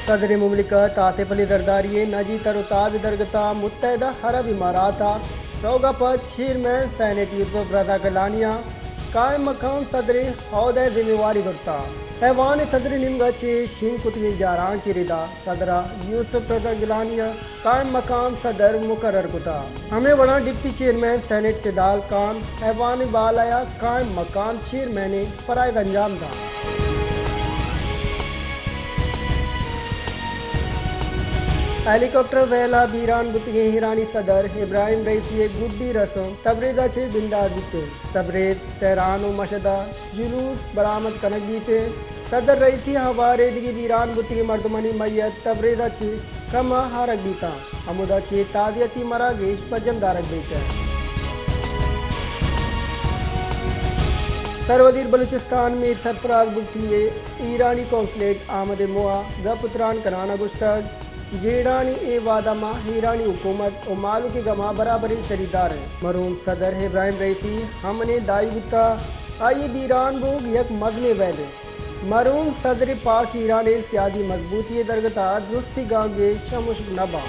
صدر مملکت آصف علی زرداری ءِ نجی تر و تاب ءِ درگت ءَ متحدہ عرب امارات ءَ روگ ءَ پد چیئرمین سینیٹ یوسف رضا گیلانی ءَ قائم مقام صدر ءِ عہدہ ءِ ذمہ واری زرتہ۔ ایوان صدر ءِ نیمگ ءَ چہ شنگ کتگیں جارانک ءِ ردا صدر ءَ یوسف رضا گیلانی ءَ قائم مقام صدر مقرر کتہ۔ ہمے وڑا ڈپٹی چیئرمین سینیٹ فدال خان ایوان بالا ءَ قائم مقام چیئرمین ءِ فرائض انجام دات۔ ہیلی کاپٹر ویل ءَ بیران بوتگیں ایرانی صدر ابراہیم رئیسی ءِ گڈی رسم تبریز ءَ چہ بندات بوتگ۔ تبریز، تہران و مشہد ءَ جلوس برآمد کنگ بیت انت۔ صدر رئیسی ءِ ہوار ءَ دگہ بیران بوتگیں مردمانی میت تبریز ءَ چہ کم ءَ آرگ بیتاں، ہمودا کہ تعزیتی مراگش برجم دارگ بیتہ۔ سروزیر بلوچستان میر سرفراز بگٹی ءَ ایرانی قونصلیٹ آمد ءِ موہ ءَ گپ و تران کنان ءَ گوشتگ، جیڑھانی اے وعدہ ما ایرانی حکومت و مہلوک ءِ گم ءَ برابریں شریدار ایں۔ مرحوم صدر ابراہیم رئیسی ہمنیں دائی بوتہ، آئی ءِ بیران بوگ یک مزنیں ویل انت۔ مرحوم صدر پاک ایران ءِ سیادی مضبوطی ءِ درگت ءَ درستی گامگیج شمشک نہ باں۔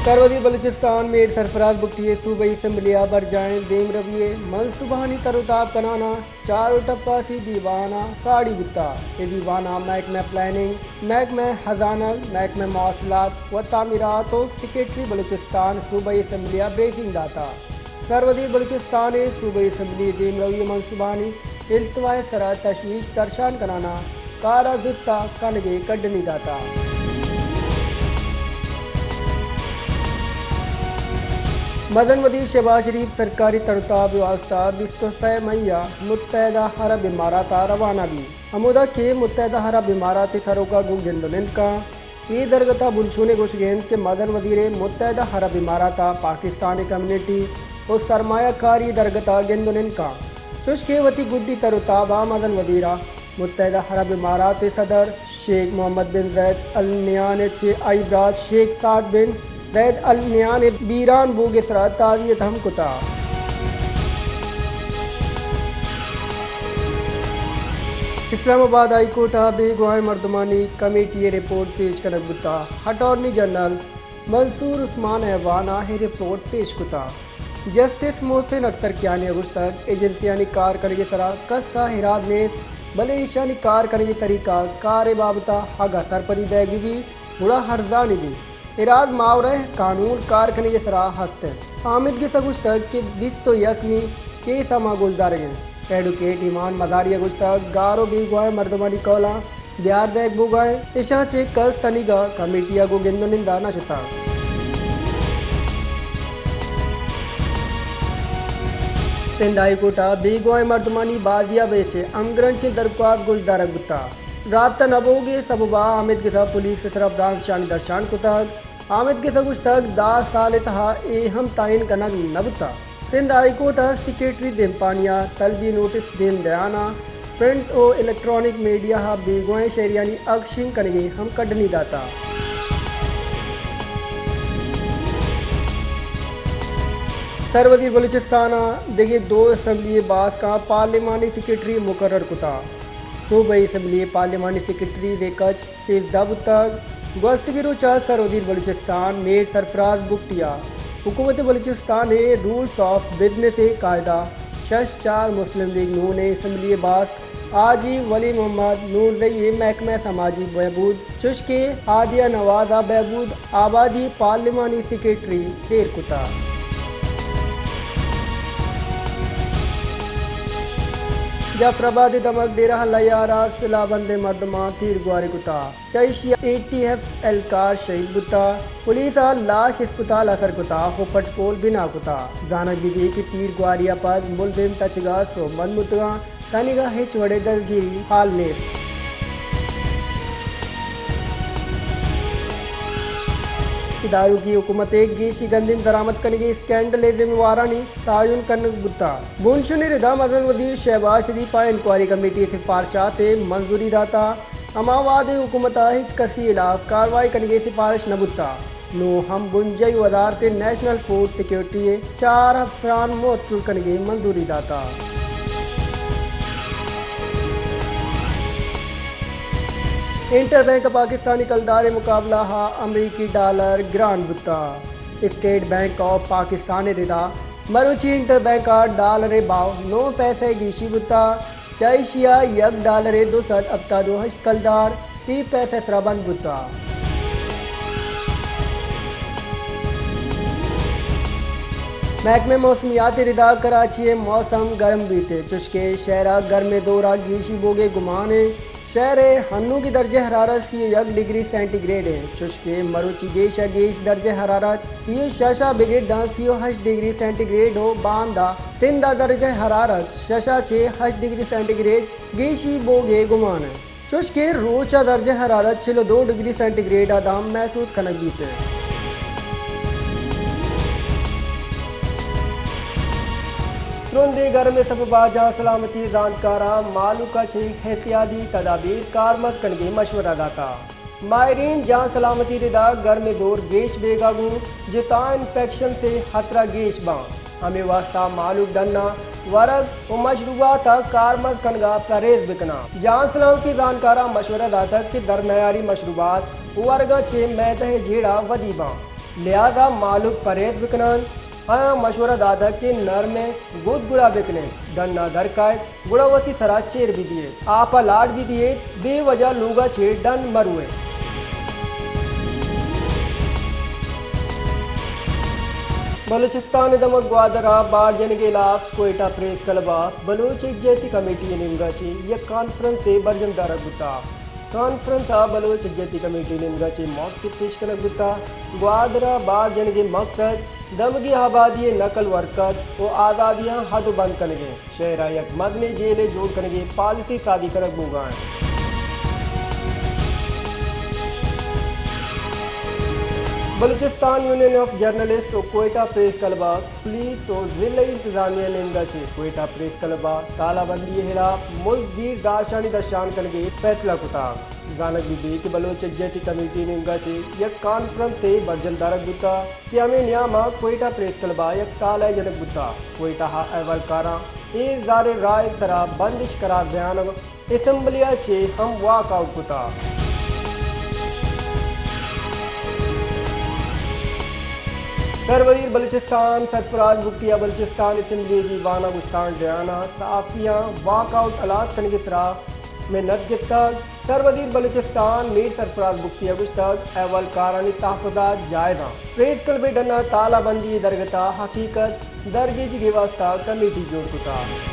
سروزیر بلوچستان میر سرفراز بگٹی ءَ صوبائی اسمبلی ءَ برجاہیں دیمروی ءِ منصوبہانی تر و تاب کنان ءَ چار و ٹپاسی دیوان ءَ ساڑی بوتہ۔ اے دیوان ءَ محکمہ پلاننگ، محکمہ خزانگ، محکمہ مواصلات و تعمیرات و سیکرٹری بلوچستان صوبائی اسمبلی ءَ بریفنگ داتہ۔ سروزیر بلوچستان ءَ صوبائی اسمبلی ءِ دیمروی ءِ منصوبہانی التواء ءِ سرا تشویش درشان کنان ءَ کار ءَ زوت ءَ کنگ ءِ کڈنی داتہ۔ مزن وزیر شہباز شریف سرکاری تر و تاب ءِ واستہ بیست و سئے مئی ءَ متحدہ عرب امارات ءَ روانہ بیت، ہمودا کہ متحدہ عرب امارات ءِ سروک ءَ گوں گند و نند کنت۔ اے درگت ءَ بنشون ءِ گوشگ انت کہ مزن وزیر ءِ متحدہ عرب امارات ءَ پاکستان ءِ کمیونٹی و سرمایہ کاری ءِ درگت ءَ گند و نند کنت، چوش کہ وتی گڈی تر و تاب ءَ مزن وزیر ءَ متحدہ عرب امارات ءِ صدر شیخ محمد بن زید ال نہیان ءَ چہ آئی برات شیخ سعد بن زید ال نہیان ءِ بیران بوگ ءِ سرا تعزیت ہم کتہ۔ اسلام آباد ہائی کورٹ ءَ بیگواہیں مردمانی کمیٹی ءِ رپورٹ پیش کنگ بوتہ۔ اٹارنی جنرل منصور عثمان ایوان ءَ اے رپورٹ پیش کتہ۔ جسٹس محسن اختر کیانی ءَ گوشتگ، ایجنسیانی کار کنگ ءِ سرا کس ءَ اراد نیست، بلے ایشانی کار کنگ ءِ طریقہ کار ءِ بابت ءَ اگاں سرپدی دئیگ بہ بیت، گڑا ارزانی بیت۔ اراد ماورائے قانون کار کنگ ءِ سرا ہست انت۔ آمید گس ءَ گوشتگ کہ بیست و یکمی کیس ءَ ما گوشدارگ ءَ ایں۔ ایڈوکیٹ ایمان مزاری ءَ گوشتگ، گار و بیگواہیں مردمانی قولاں بیار دئیگ بوگ ءَ انت، اشاں چہ کس تنیگا کمیٹی ءَ گوں گند و نند ءَ نہ شتگ۔ سندھ ہائی کورٹ ءَ بیگواہیں مردمانی بازیاب ءَ چہ ہمگرنچیں درکواست گوشدارگ بوتگ۔ رابطہ نہ بوگ ءِ سبب ءَ آمید گس ءَ پولیس ءِ سرا برانز شانی درشان کتگ۔ آمید گس ءَ گوشتگ، دہ سال ءِ تہا اے ہم تعین کنگ نہ بوتگ۔ سندھ ہائی کورٹ ءَ سیکرٹری دیمپانی ءَ طلبی نوٹس دیم دیان ءَ پرنٹ و الیکٹرانک میڈیا ءَ بیگواہیں شہریانی حق شنگ کنگ ءِ ہم کڈنی داتگ۔ سروزیر بلوچستان ءَ دگہ دو اسمبلی ءِ باسکاں پارلیمانی سیکرٹری مقرر کتگ۔ صوبائی اسمبلی ءِ پارلیمانی سیکرٹری ءِ کچ سیزدہ بوتگ۔ گوستگیں روچ ءَ سروزیر بلوچستان میر سرفراز بگٹی ءَ حکومت بلوچستان ءِ رولز آف بزنس ءِ قاعدہ شش چار، مسلم لیگ نون ءِ اسمبلی ءِ باسک حاجی ولی محمد نورزئی ءَ محکمہ سماجی بہبود چوش کہ ہادیہ نواز ءَ بہبود آبادی پارلیمانی سیکرٹری ایر کتگ۔ جعفر آباد ءِ دمگ ڈیرہ اللہ یار ءَ سلاہ بندیں مردماں تیر گواری کتگ۔ چہ ایشی ءَ اے ٹی ایف اہلکار شہید بوتگ۔ پولیس ءَ لاش اسپتال ءَ سر کتگ ءُ پٹ پول بنا کتگ۔ زانگ بہ بیت کہ تیر گواری ءَ پد ملزم تچگ ءَ سوبمند بوتگ اَنت، تنیگا ہچ وڑیں دزگیری حال نیست۔ داروکی حکومت ءِ گیشیں گندیم درآمد کنگ ءِ اسکینڈل ءِ ذمہ وارانی تعین کنگ بوتگ۔ بنشون ءِ ردا مزن وزیر شہباز شریف ءَ انکوائری کمیٹی ءِ سفارشات ءَ منظوری داتگ۔ ہما وہد ءَ حکومت ءَ ہچ کسی ءِ ہلاپ کاروائی کنگ ءِ سفارش نہ بوتگ۔ نوں ہم بنجاہی وزارت نیشنل فوڈ سیکورٹی ءَ چار افسران معطل کنگ ءِ منظوری داتگ۔ انٹر بینک پاکستان ءِ کلدار ءِ مقابلہ ءَ امریکی ڈالر گران بوتگ۔ اسٹیٹ بینک آف پاکستان ءِ ردا مروچی انٹر بینک ءَ ڈالر ءِ باؤ نو پیسہ گیشی بوتگ، چہ ایشی ءَ یک ڈالر ءِ دو سد ہپتاد ءُ ہشت کلدار سی پیسہ ءِ سرا بند بوتگ۔ محکمہ موسمیات ءِ ردا کراچی ءِ موسم گرم بیت، چوشکہ شہر ءَ گرم ءِ دور ءَ گیشی بوگ ءِ گمان اِنت۔ شہر ءِ ہنوکی درجہ حرارت سی ءُ یک ڈگری سینٹی گریڈ اِنت، چوشکہ مروچی گیش ءَ گیش درجہ حرارت سی ءُ شش ءَ بگر داں سی ءُ ہشت ڈگری سینٹی گریڈ ءُ باندا تندا درجہ حرارت شش ءَ چہ ہشت ڈگری سینٹی گریڈ گیشی بوگ ءِ گمان اِنت، چوشکہ روچ ءَ درجہ حرارت چل ءُ دو ڈگری سینٹی گریڈ ءَ داں محسوس کنگ بیت۔ ترندیں گرم ءِ سبب ءَ جان سلامتی ءِ زانتکاراں مہلوک ءَ چہ احتیاطی تدابیر کارمرز کنگ ءِ مشورہ داتگ۔ ماہرین جان سلامتی ءِ ردا گرم ءِ دور گیش بیگ ءَ گوں جتائیں انفیکشنز ءِ خطرہ گیش باں، ہمے واستا مہلوک ڈن ءَ ورگ ءُ مشروبات ءَ کارمرز کنگ ءَ پرہیز بکناں۔ جان سلامتی ءِ زانتکاراں مشورہ داتگ کہ درمیاری مشروبات ورگ ءَ چہ معدہ ءِ جیڑہ ودی باں، لہذا مہلوک پرہیز بکناں۔ آیاں مشورہ داتگ کہ نرمیں گد گڑا بکنیت، ڈن ءَ در کائیت گڑا وتی سرا چیر بہ دیت، آپ ءَ لاڈ بہ دیت، بے وجہ لوگ ءَ چہ ڈن مہ رویت۔ بلوچستان ءِ دمگ گوادر ءَ بار جنگ ءِ ہلاپ کوئٹہ پریس کلب ءَ بلوچ یکجہتی کمیٹی ءِ نیمگ ءَ چہ یک کانفرنسے برجم دارگ بوتگ۔ کانفرنس ءَ بلوچ یکجہتی کمیٹی ءِ نیمگ ءَ چہ موقف پیش کنگ بوتگ۔ گوادر ءَ بار جنگ ءِ مقصد دمگی آبادی ءِ نقل ءُ حرکت ءُ آزادیاں حد ءُ بند کنگ اِنت۔ شہر ءَ یک مزنیں جیلے جوڑ کنگ ءِ پالیسی سازی کنگ بوگ ءَ اِنت۔ بلوچستان یونین آف جرنلسٹ ءُ کوئٹہ پریس کلب ءَ پولیس ءُ ضلعی انتظامیہ ءِ نیمگ ءَ چہ کوئٹہ پریس کلب ءَ تالہ بندی ءِ ہلاپ ملک گیر داشانی درشان کنگ ءِ فیصلہ کتگ۔ زانگ بہ بیت کہ بلوچ یکجہتی کمیٹی ءِ نیمگ ءَ چہ یک کانفرنسے برجم دارگ بوتگ کہ ہمے نیام ءَ کوئٹہ پریس کلب ءَ یک تالہ جنگ بوتگ۔ کوئٹہ ءَ احوالکاراں اے زاریں راہ ءِ سرا بندش قرار دیان ءَ اسمبلی ءَ چہ ہم واک آؤٹ کتگ۔ سروزیر بلوچستان سرفراز بگٹی ءَ بلوچستان اسمبلی ءِ دیوان ءَ گشتانک دیان ءَ صحافیاں واک آؤٹ ہلاس کنگ ءِ سرا منت گپتگ۔ سروزیر بلوچستان میر سرفراز بگٹی ءَ گوشتگ، احوالکارانی تحفظات جائز اَنت۔ پریس کلب ءِ ڈن ءَ تالہ بندی ءِ درگت ءَ حقیقت درگیجگ ءِ واستہ کمیٹی جوڑ کتگ۔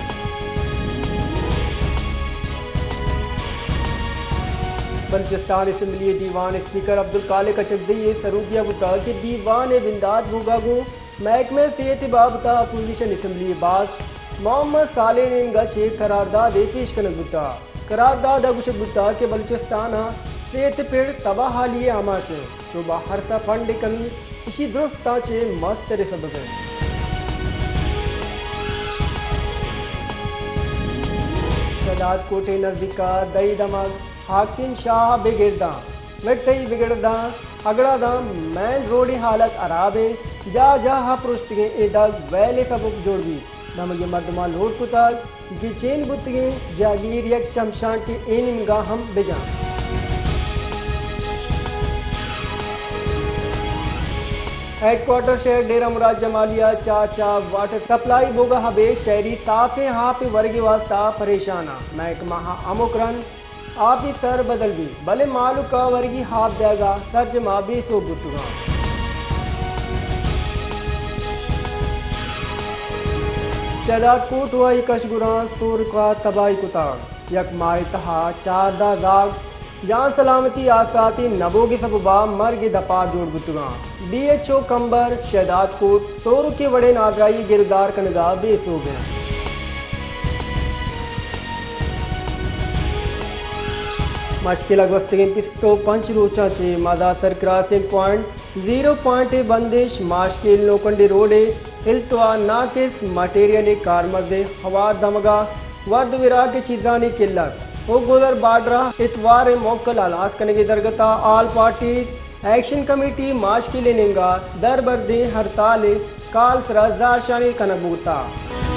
بلوچستان اسمبلی ءِ دیوان ءِ اسپیکر عبدالخالق اچکزئی ءِ سروکی ءَ گوشتگ کہ دیوان ءِ بندات بوگ ءَ گوں محکمہ صحت ءِ بابت ءَ اپوزیشن اسمبلی ءِ باسک محمد صالح ءِ نیمگ ءَ چہ قراردادے پیش کنگ بوتگ۔ قرارداد ءَ گوشگ بوتگ کہ بلوچستان ءِ صحت ءِ پڑ تباہ حالی ءِ آماچ اِنت، شعبہ ارس ءَ فنڈ ءِ کمی ایشی درستاں چہ مستریں سبب اِنت۔ شہداد کوٹ ءِ نزیک ءَ دئی دمگ حاکم شاہ ءَ بگر داں مٹھئی بگر داں اگڑا داں مین روڈ ءِ حالت ہراب اِنت، جاہ جاہ ءَ پروشتگیں اے دگ ویل ءِ سبب جوڑ بیت۔ دمگی مردماں لوٹ کتگ، گچین بوتگیں جہگیر یک چمشانکے اے نیمگا ہم بجاں۔ ہیڈ کوارٹر شہر ڈیرہ مراد جمالی ءَ چار چار واٹر سپلائی بوگا ہبے شہری صافیں آپ ءِ ورگی واسطہ پریشان اَنت۔ محکمہ ءَ ہمک رند آپی سر بدل بیت، بلے مہلوک ءَ ورگی آپ دیگ ءَ سرجم ءَ بے سوب بوتگ اَنت۔ شہداد کوٹ ہوائی کشگراں سورک ءَ تباہی کتگ۔ یک ماہ ءِ تہا چاردہ زاگ جان سلامتی ءِ آسراتی نہ بوگ ءِ سبب ءَ مرگ ءِ دپا جوڑ بوتگ اَنت۔ ڈی ایچ او کمبر شہداد کوٹ سورک ءِ وڑیں نادراہی ءِ گرودار کنگ ءَ بے سوب اِنت۔ مشکل ءَ گوستگیں بیست ءُ پنچ روچاں چہ مزاتر کراسنگ پوائنٹ، زیرو پوائنٹ ءِ بندش، ماشکیل نوکنڈی روڈ ءِ التوا ناقص مٹیریل ءِ کارمرز ءِ ہوار دمگ ءَ ورد ءُ وراک ءِ چیزانی قلت ءُ گزر بارڈر ءَ اتوار ءِ موکل ہلاس کنگ ءِ درگت ءَ all parties action committee Mashkel ءِ نیمگ ءَ دربردیں ہڑتال ءِ کال سرا زہرشانی کنگ بوتگ۔